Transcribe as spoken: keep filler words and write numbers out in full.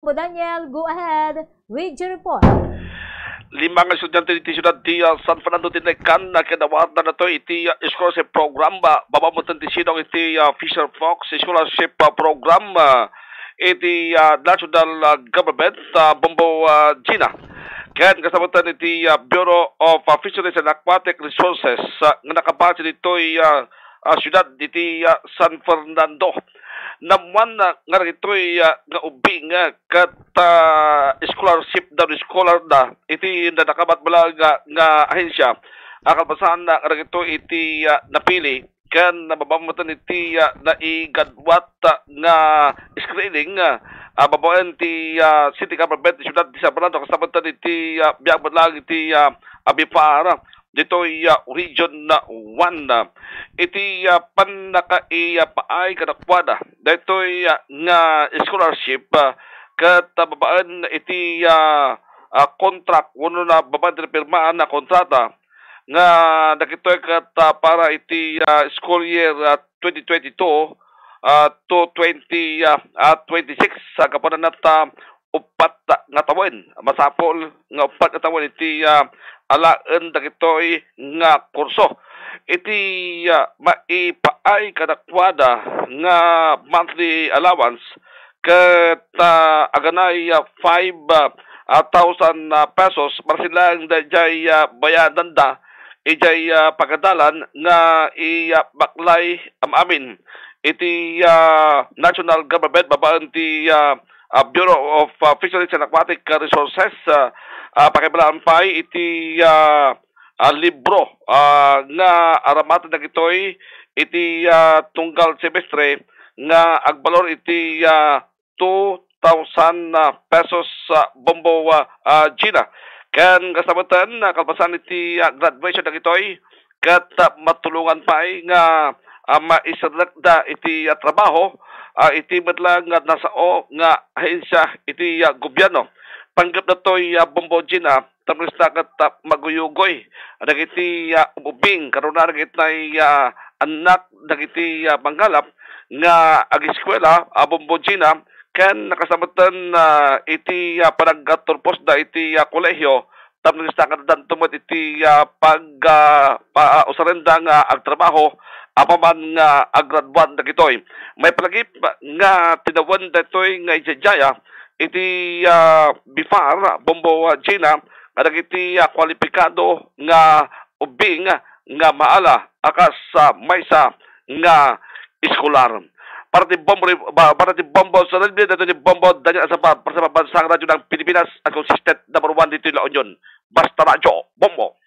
Daniel, go ahead with your report. Lima nga estudyante iti siudad ti, ah, San Fernando ti naikkan, ah, ken awardan daytoy iti, ah, scholarship program, ah, babaen metten ti sidong iti, ah, Fisher Fox Scholarship, ah, Program, ah, iti, ah, national, ah, government, ah, Bombo, ah, Gina. Ken kastameten iti, ah, Bureau of, ah, Fisheries and Aquatic Resources, ah, nga nakabase ditoy, ah, ah, siudad iti, ah, San Fernando. Naammoan, ah, nga dagitoy, ah, nga ubbing, ah, ket, ah, scholarship da, scholar da iti nanakabat balang, ah, nga ahensya. Ah, kalpasan, ah, nga dagitoy iti, ah, napili ken nababaen metten iti, ah, naigaduat, ah, nga screening, ah, ah, babaen ti, ah, city government ti siudad ti San Fernando, kastameten iti, ah, biag met laeng iti, ah, ah, BFAR ditoy, ah, Region, ah, one. Iti, ah, pannakaipaay kadakuada daytoy, ah, nga scholarship, ah, ket, ah, babaen iti, ah, ah, contract wenno na babaen ti napirmaan a kontrata nga dagitoy ket, ah, para iti, ah, school year, ah, twenty twenty-two, ah, to twenty, ah, ah, twenty-six, ah, gapu na nata uppat nga tawen. Masapul nga uppat nga tawen iti, ah, alaen dagitoy nga kurso. Iti, ah, maipaay kadakuada nga monthly allowance ket, ah, aganay, ah, five, ah, ah, thousand, ah, pesos, marsilang dayjay, ah, bayadanda idiay, ah, pagadalan nga i, ah, baklay am-amin iti, ah, national government babaen ti, ah, ah, Bureau of, ah, Fisheries and Aquatic Resources, ah, ah, pakaibalaan pay iti, ah, ah, libro, ah, nga aramaten dagitoy iti, ah, tunggal semestre nga agbalor iti, ah, two thousand, ah, pesos, ah, Bombo, ah, ah, Gina. Ken kastameten, ah, kalpasan iti, ah, graduation dagitoy, ket, ah, matulongan pay nga, ah, maiserrekda iti, ah, trabaho, ah, iti met laeng nga nasao nga ahensya iti, ah, gobierno. Panggep daytoy, ah, Bombo Gina, tapno kasta ket, ah, maguyugoy dagiti, ah, ubing, kanruna dagiti, ah, annak dagiti, ah, manggalap nga ageskuela, ah, Bombo Gina, ken kastameten, ah, iti, ah, panagturposda iti, ah, kolehio, tapno kasta ket addanto met iti, ah, pag, ah, pa, ah, usarenda nga agtrabaho apaman nga aggraduan dagitoy. Maipanagip nga tinawen daytoy nga idiay iti, ah, BFAR, Bombo, ah, Gina, kadagiti, ah, kwalipikado nga ubing nga maala a kas, ah, maysa nga eskolar. Para ti Bombo, ba-, para ti Bombo sa Rebelde, daytoy ni Bombo Daniel Asapa, para sa Pambansang Radyo ng Pilipinas, a consistent number one ditoy La Union. Basta Radyo, Bombo!